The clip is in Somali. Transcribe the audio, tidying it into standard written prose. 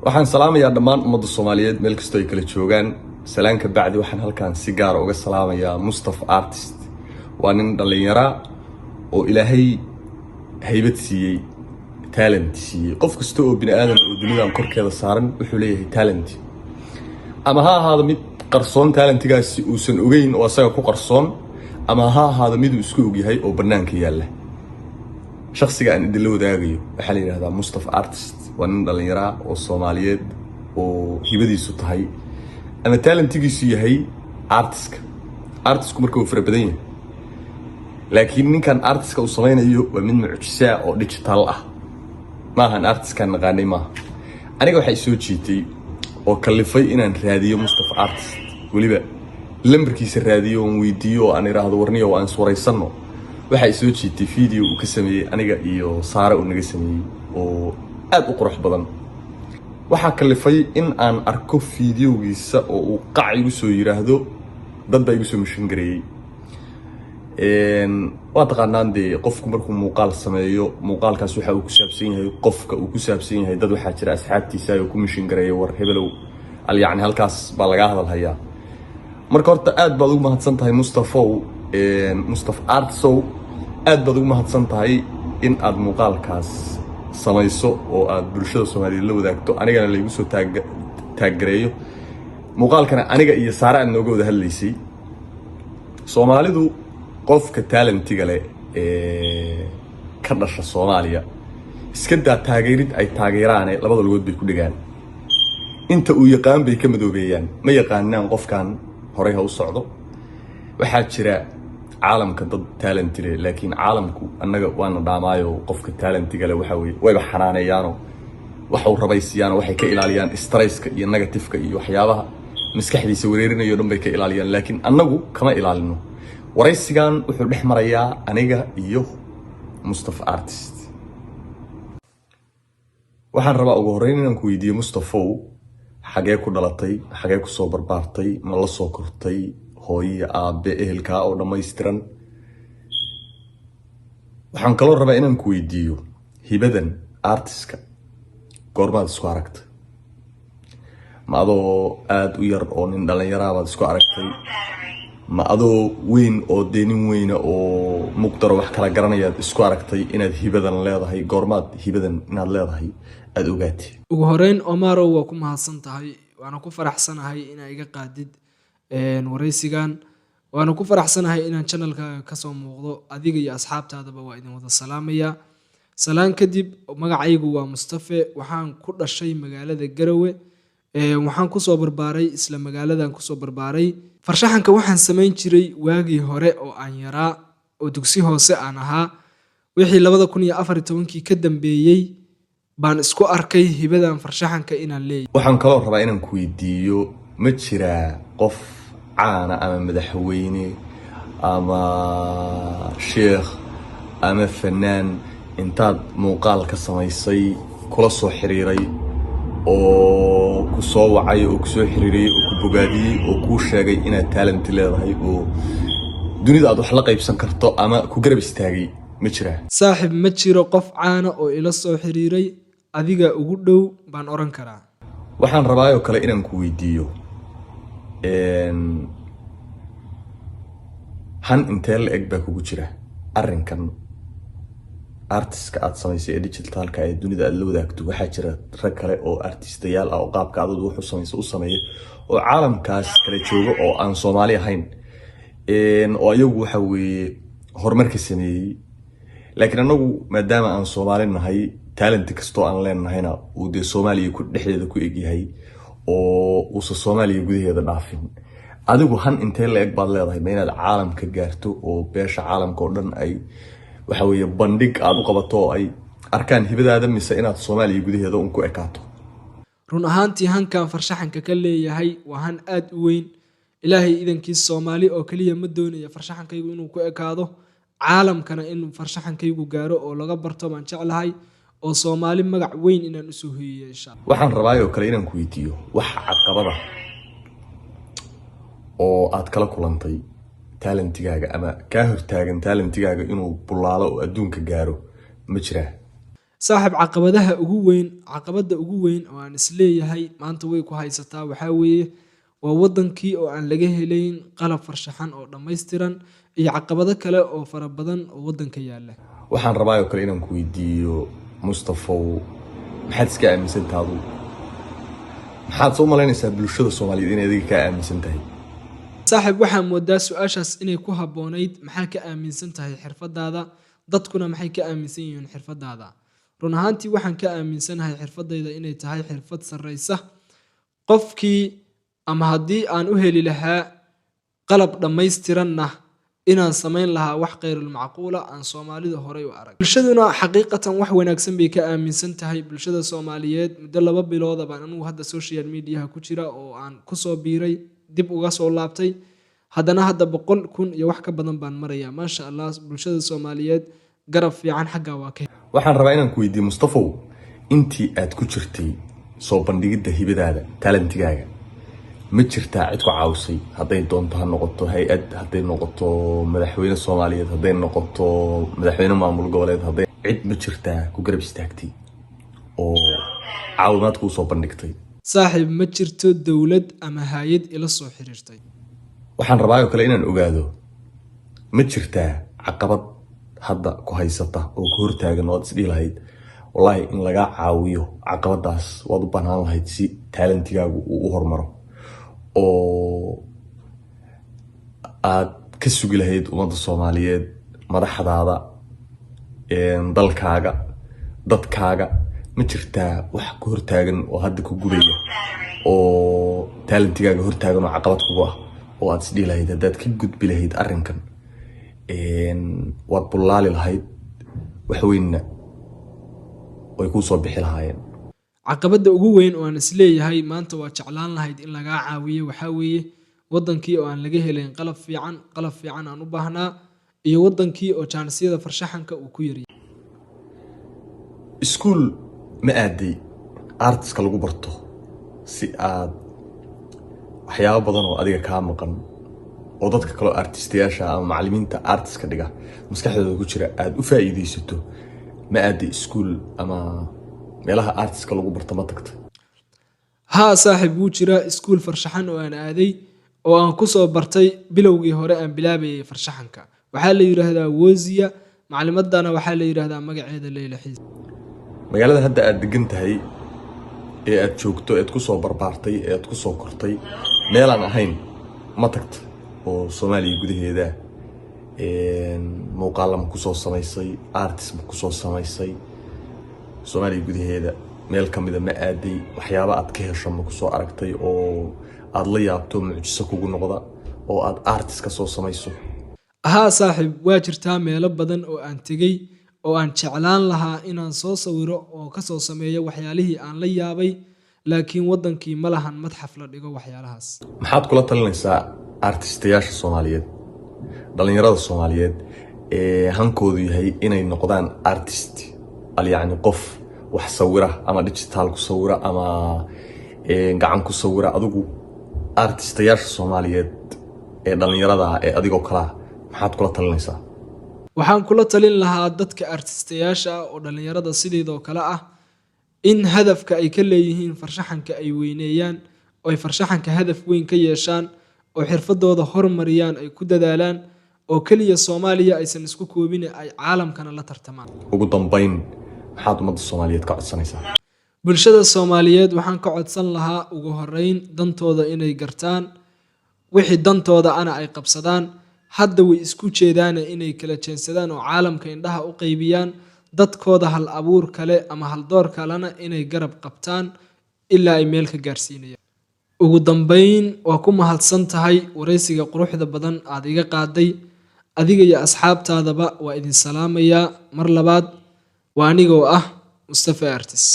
Waxaan salaamayaa dhammaan ummadda Soomaaliyeed meel kastoo ay kala joogaan. Salaan ka bacdi, waxaan halkan si gaara uga salaamayaa Mustaf Artist. Waa nin dhallinyara oo Ilaahay haybad siiyey, talent siiyey. Qof kasta oo bini aadan oo dunidan korkeeda saaran wuxuu leeyahay talent, ama ha ahaado mid qarsoon, talentigaasi uusan ogeyn oo asaga ku qarsoon, ama ha ahaado miduu isku ogyahay oo bannaanka yaalla. Shaksiga aan idinla wadaagayo waxaa la yidhahdaa Mustaf Artist. Waa nin dhallinyaraa oo Soomaaliyeed oo hibadiisu tahay ama talentigiisu yahay artistka. Artistku marka uu fara badan yahay, laakiin ninkan artistka uu samaynayo waa mid mucjisaa oo digital ah. Maahan artistkaan naqaanay, maaha. Aniga waxay soo jiitay oo kalifay inaan raadiyo Mustaf Artist, weliba lambarkiisa raadiyo oon weydiiyo oo aan idhaahdo, "Warniyo, aan iswaraysanno." Waxaa soo jiitay video uu ka sameeyey aniga iyo Saare uu naga sameeyey oo aad u qurux badan. Waxaa kalifay in aan arko videogiisa oo uu qac igu soo yiraahdo, "Dad baa igu soo mention gareeyey." Waa taqaanaan dee, qofku markuu muuqaal sameeyo, muuqaalkaas waxa uu ku saabsan yahay qofka uu ku saabsan yahay, dad waxaa jira asxaabtiisa oo ku mention gareeya, "War hebelow, al yacni halkaas baa lagaa hadal hayaa." Marka horta aad baad ugu mahadsan tahay, Mustafow, Mustaf Artsow, aad baad ugu mahadsan tahay in aad muuqaalkaas samayso oo aad bulshada Soomaaliyeed la wadaagto, anigana laygu soo tag gareeyo muuqaalkana, aniga iyo Saare aad nooga wada hadlaysay. Soomaalidu qofka talentiga leh ee ka dhasha Soomaaliya, iska daa taageerid ay taageeraane, labada lugood bay ku dhigaan. Inta uu yaqaan bay ka madoobeeyaan. Ma yaqaanaan qofkan horay ha u socdo. Waxaa jira caalamka dad talent leh, laakiin caalamku annaga waana dhaamaayo. Qofka talentiga leh waxa weye wayba xanaaneeyaano, waxau rabaysiiyaan, waxay ka ilaaliyaan stresska iyo negativeka iyo waxyaabaha maskaxdiisa wareerinayo dhan bay ka ilaaliyaan, laakiin annagu kama ilaalino. Waraysigan wuxuu dhex marayaa aniga iyo Mustafa Artist. Waxaan rabaa ugu horreyn inaan ku weydiiyo, Mustafow, xagee ku dhalatay? Xagee kusoo barbaartay? Ma la soo kortay hooyiya aabe, ehelkaa oo dhammaystiran? Waxaan kaloo rabaa inaan ku weydiiyo, hibadan artistka goormaad isku aragtay? Ma adoo aada u yar oo nin dhallinyaraha baad isku aragtay? Ma adoo weyn oo dee nin weyna oo muqdaro wax kala garanayaad isku aragtay inaad hibadan leedahay? Goormaad hibadan inaad leedahay aada ogaatay? Ugu horeyn, Omarow, waa ku mahadsan tahay, waana ku faraxsanahay inaa iga qaadid waraysigan, waana ku faraxsanahay inaan channelkaaga kasoo muuqdo. Adiga iyo asxaabtaadaba waa idin wada salaamaya. Salaan kadib, magacaygu waa Mustafe. Waxaan ku dhashay magaalada Garowe. Waxaan kusoo barbaaray isla magaaladan kusoo barbaaray. Farshaxanka waxaan samayn jiray waagii hore oo aan yaraa oo dugsi hoose aan ahaa. Wixii 2014-kii ka dambeeyey baan isku arkay hibadan farshaxanka inaan leeyahay. Waxaan kaloo rabaa inaan ku weydiiyo, ma jiraa qof caana ama madaxweyne ama sheekh ama fanaan intaad muuqaal ka samaysay kula soo xiriiray oo ku soo wacay oo kusoo xiriiriyey oo ku bogaadiyey oo kuu sheegay inaad talent leedahay oo dunida aad wax la qaybsan karto ama ku garab istaagay? Ma jiraa? Saaxib, ma jiro qof caana oo ila soo xiriiray. Adiga ugu dhow baan oran karaa. Waxaan rabaayoo kale inaan ku weydiiyo, han intee la eg baa kugu jira arrinkan artistka aad samaysay ee digitalka ee dunida aad la wadaagto? Waxaa jira rag kale oo artistayaal ah oo qaabka aad wax u samayso u sameeya oo caalamkaas kala jooga oo aan Soomaali ahayn, oo ayagu waxa weeye horumarka sameeyey, laakiin anagu maadaama aan Soomaali nahay, talent kastoo aan leenahayna uu dee Soomaaliya ku dhexdeeda ku egyahay oo uusan Soomaaliya gudaheeda dhaafin, adigu han intee la eg baad leedahay? Ma inaad caalamka gaarto oo beesha caalamka oo dhan ay waxa weeye bandhig aad u qabato oo ay arkaan hibadaada, mise inaad Soomaaliya gudaheeda un ku ekaato? Run ahaantii, hankan farshaxanka ka leeyahay waa han aada u weyn. Ilaahay idankiis, Soomaali oo keliya ma doonaya farshaxankaygu inuu ku ekaado. Caalamkana inuu farshaxankaygu gaaro oo laga barto baan jeclahay, oo Soomaali magac weyn inaan usoo hoyiyo, insha Allah. Waxaan rabaayoo kale inaan ku weydiiyo, wax caqabada oo aad kala kulantay talentigaaga ama kaa hortaagan talentigaaga inuu bullaalo oo adduunka gaaro ma jiraa? Saaxiib, caqabadaha ugu weyn, caqabadda ugu weyn oo aan isleeyahay maanta way ku haysataa waxaa weeye waa wadankii oo aan laga helayn qalab farshaxan oo dhammaystiran iyo caqabado kale oo fara badan oo wadanka yaalla. Waxaan rabaa oo kale inaan ku weydiiyo, Mustafow, maxaad iska aaminsantaha adugu? Maxaad soo malaynaysaa bulshada Soomaaliyeed inay adiga kaa aaminsan tahay? Saaxiib, waxaa moodaa su-aashaas inay ku habboonayd "Maxaa ka aaminsan tahay xirfadaada?" Dadkuna maxay ka aaminsan yihiin xirfadaada? Run ahaantii, waxaan ka aaminsanahay xirfadayda inay tahay xirfad sarreysa. Qofkii ama haddii aan u heli lahaa qalab dhammaystiranna, inaan samayn lahaa wax khayrulmacquula aan Soomaalida horey u arag. Bulshaduna xaqiiqatan wax wanaagsan bay ka aaminsan tahay. Bulshada Soomaaliyeed muddo 2 bilooda baan anugu hadda social mediaha ku jira oo aan kusoo biiray, dib uga soo laabtay haddana. Hadda 100,000 iyo wax ka badan baan marayaa, maasha Allah. Bulshada Soomaaliyeed garab fiican xaggaa waa ka Waxaan rabaa inaan ku weydiiyo, Mustafow, intii aad ku jirtay soo bandhigidda hibadaada, talentigaaga, ma jirtaa cid ku caawisay? Hadday doonto ha noqoto hay-ad, hadday noqoto madaxweyne Soomaaliyeed, hadday noqoto madaxweyne maamul goboleed, hadday cid ma jirtaa ku garab istaagtay oo caawimaad kuu soo bandhigtay? Saaxiib, ma jirto dowlad ama hay-ad ila soo xiriirtay. Waxaan rabaa oo kale inaan ogaado, ma jirtaa caqabad hadda ku haysata oo ku hortaagan oo aad isdhihi lahayd, wallaahi in lagaa caawiyo caqabadaas waad u banaan lahayd si talentigaagu uu u hormaro, oo aad ka sugi lahayd ummadda Soomaaliyeed, madaxdaada, dalkaaga, dadkaaga? Ma jirtaa wax ku hortaagan oo hadda ku gubaya oo talentigaaga hortaagan oo caqabad kugu ah oo aad isdhihi lahayd haddaad ka gudbi lahayd arrinkan waad bullaali lahayd, wax weynna way kuu soo bixi lahaayeen? Caqabadda ugu weyn oo aan isleeyahay maanta waa jeclaan lahayd in lagaa caawiyo waxaa weeye wadankii oo aan laga helayn qalab fiican, qalab fiican aan u baahnaa, iyo wadankii oo jaanisiyada farshaxanka uu ku yaryahay. Iskuul ma aaday artiska lagu barto si aad waxyaabo badan oo adiga kaa maqan oo dadka kaleo artistayaasha ama macallimiinta artiska dhiga maskaxdooda ku jira aada u faa'iideysato? Ma aaday iskuul ama meelaha artiska lagu barto ma tagta? Haa saaxiib, wuu jiraa iskuul farshaxan oo aan aaday oo aan kusoo bartay bilowgii hore aan bilaabayay farshaxanka. Waxaa la yidhaahdaa Wozia, maclimadana waxaa la yidhaahdaa magaceeda Leyla Xiis. Magaalada hadda aada degan tahay ee aad joogto, eed kusoo barbaartay, ee aad kusoo kortay, meelaan ahayn ma tagta oo Soomaaliya gudaheeda muuqaalla ma kusoo samaysay, artist ma kusoo samaysay? Soomaaliya gudaheeda meel ka mida ma aaday? Waxyaaba aad ka hesho ma kusoo aragtay oo aad la yaabto, mucjiso kugu noqda oo aad artist ka soo samayso? Haa saaxiib, waa jirtaa meelo badan oo aan tegey oo aan jeclaan lahaa inaan soo sawiro oo kasoo sameeyo waxyaalihii aan la yaabay, laakiin wadankii ma lahan madxaf la dhigo waxyaalahaas. Maxaad kula talinaysaa artistayaasha Soomaaliyeed, dhalinyarada Soomaaliyeed ee hankoodu yahay inay noqdaan artist, al yacni qof wax sawira ama digital ku sawira ama gacan ku sawira? Adigu artistayaasha Soomaaliyeed ee dhalinyarada ah ee adigoo kalaa maxaad kula talinaysaa? Waxaan kula talin lahaa dadka artistayaasha ah oo dhallinyarada sideedoo kale ah in hadafka ay ka leeyihiin farshaxanka ay weyneeyaan, oo ay farshaxanka hadaf weyn ka yeeshaan, oo xirfadooda hormariyaan, ay ku dadaalaan, oo keliya Soomaaliya aysan isku koobin, ay caalamkana la tartamaan. Ugu dambayn, maxaad ummadda Soomaaliyeed ka codsanaysaa? Bulshada Soomaaliyeed waxaan ka codsan lahaa ugu horeyn dantooda inay gartaan, wixii dantooda ana ay qabsadaan. Hadda way isku jeedaane inay kala jeensadaan oo caalamka indhaha u qaybiyaan, dadkooda hal abuur kale ama haldoor kalena inay garab qabtaan ilaa ay meel ka gaarsiinayaan. Ugu dambayn, waa ku mahadsan tahay waraysiga quruxda badan aad iga qaaday. Adiga iyo asxaabtaadaba waa idin salaamayaa mar labaad. Waa anigoo ah Mustafa Artist.